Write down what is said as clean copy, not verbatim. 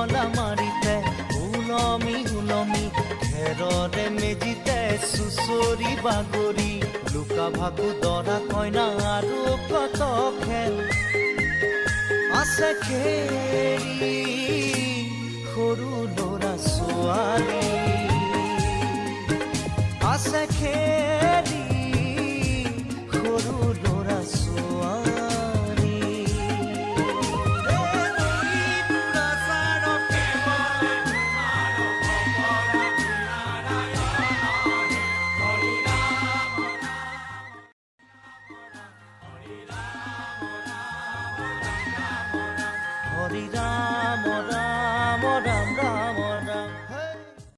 জখলা মাৰিতে ওলমি ওলমি, খেৰৰে মেজিতে চুচৰি বাগৰি, লুকা ভাকু দৰা কইনা আৰু কত খেল আছে খেলি সৰু ল'ৰা ছোৱালী, আছে খেলি সৰু ল'ৰা ছোৱালী। হৰি ৰাম ৰাম ৰাম ৰাম।